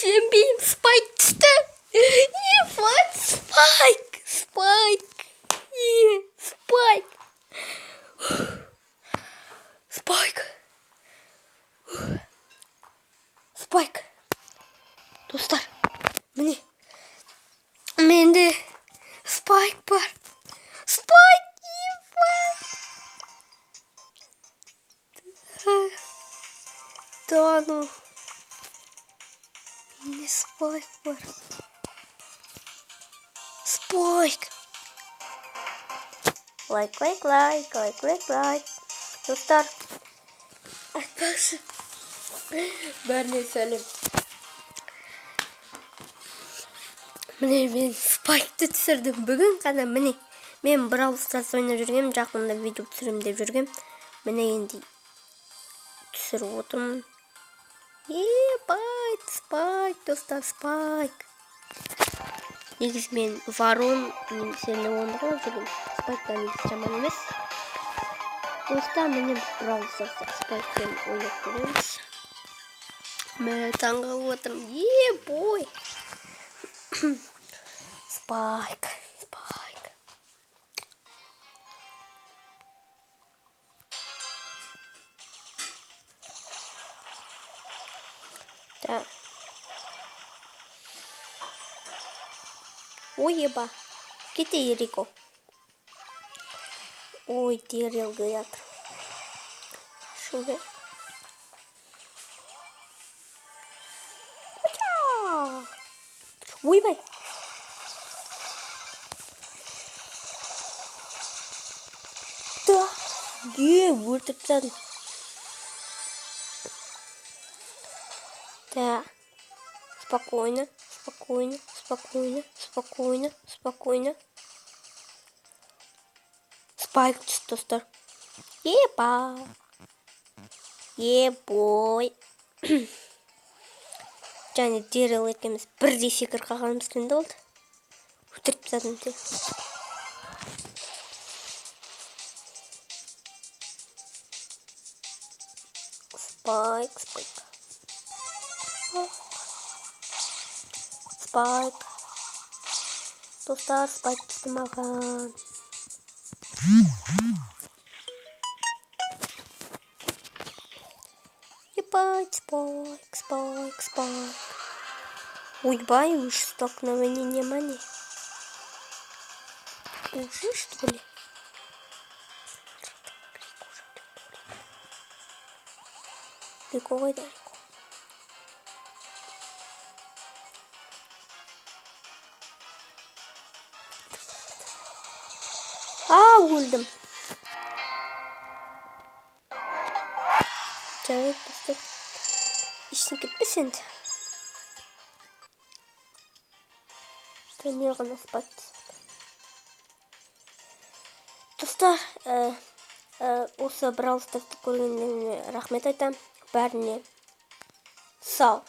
Сенбеймін, Спайк түсті. Ебать, Спайк, Спайк. Спайк. Спайк. Спайк. Достар, міне. Менде Спайк бар. Спайк, ебать. Да ну. Менде Спайк бар. Спайк. Лайк, лайк, лайк, лайк, лайк, лайк. Достар. Айтпақшы. Бәріне сәлем. Міне мен Спайкты түсірдім. Бүгін ғана міне мен Brawl Stars ойнап жүргем, жақында видео түсірем деп жүргем. Міне енді түсіріп отырмын. Ебать, Спайк, достар, Спайк. Негізі мен Ворон немесе Леонды ғой жүргем. Спайк та негізі жаман емес. Достар, міне Brawl Stars'та Спайкпен ойнап көреміз. Мә, таңғалып отырмын. Ебой. Спайк, Спайк. Так. Ой, еба. Кете Рико. Ой, Дэрил говорят. Шуга. Ойбай. Да. Е, өлтіріп тастадым. Так. Спокойно, спокойно, спокойно, спокойно, спокойно. Спайк түсті, достар. Еба. Ебой. Және Дэрил екеуміз бірдей секіріп қалғанымыз қиын болды. Өлтіріп тастадым те. Спайк, Спайк. Спайк. Достар, Спайк түсті маған. Ебать, Спайк, Спайк, Спайк. Ойбай, уж столкновение не. Уже что ли? Рико, қайда, Рико? А, өлдім. Жарайды, достар. Ештеңе кетпес енді. Мен ғана Спайк түсірдім. Достар, осы Brawl Stars'ты көргендеріңе рахмет айтамын. Бәріне сау.